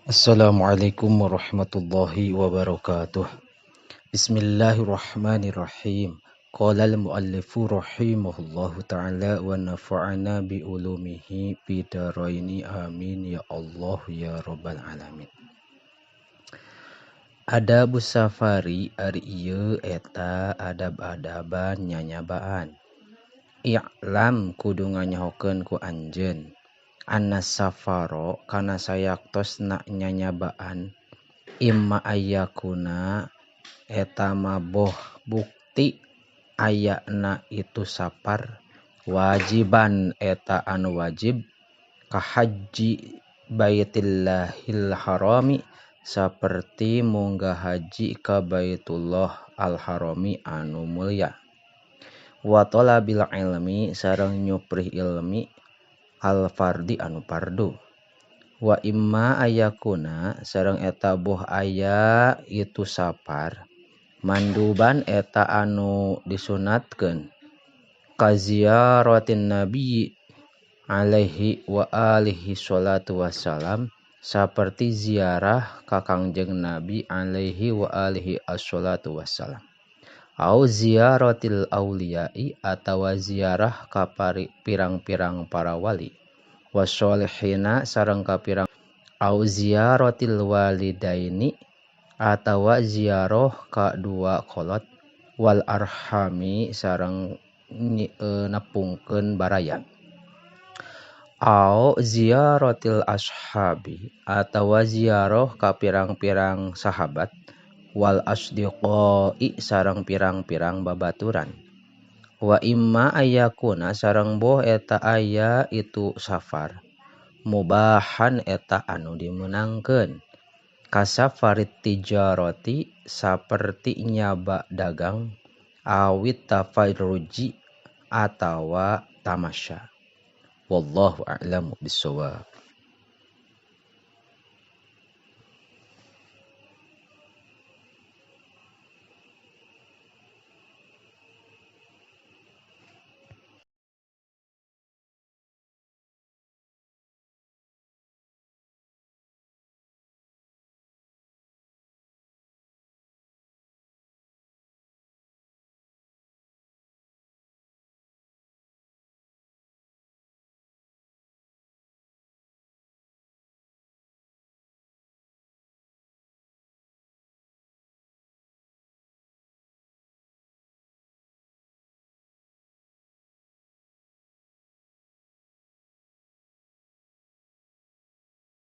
Assalamualaikum warahmatullahi wabarakatuh. Bismillahirrahmanirrahim. Qala al-muallifu rahimahullahu ta'ala wa nafa'ana bi ulumihi bidaraini amin ya Allah ya rabbal alamin. Adabus safari ari ieu eta adab-adaban nyanyabaan. I'lam kudu nganyahokeun ku anjeun. Anna safaro kana sayaktosna nyanyabaan imma ayyakuna eta maboh bukti ayana itu sapar wajiban eta anu wajib ka haji baitillahil harami saperti munggah haji ka Baitullah al harami anu mulia wa talabil ilmi sareng nyuprih ilmi al fardi anu fardu wa imma ayakuna sareng eta boh aya itu sapar manduban eta anu disunatkeun ka ziyaratin nabi alaihi wa alihi sholatu wassalam saperti ziarah ka Kangjeng Nabi alaihi wa alihi asholatu wassalam au ziyaratil auliyai atawa ziarah ka pirang-pirang para wali wasolihina sareng ka pirang au ziyaratil walidaini atawa ziarah ka dua kolot wal arhami sareng nepungkeun baraya au ziyaratil ashabi atawa ziarah ka pirang-pirang sahabat wal asdiqai sareng pirang-pirang babaturan wa imma ayakuna sareng boh eta aya itu safar mubahan eta anu dimenangkeun kasafarit tijarati saperti nyaba dagang awit tafarruji atawa tamasya. Wallahu a'lamu bissawab.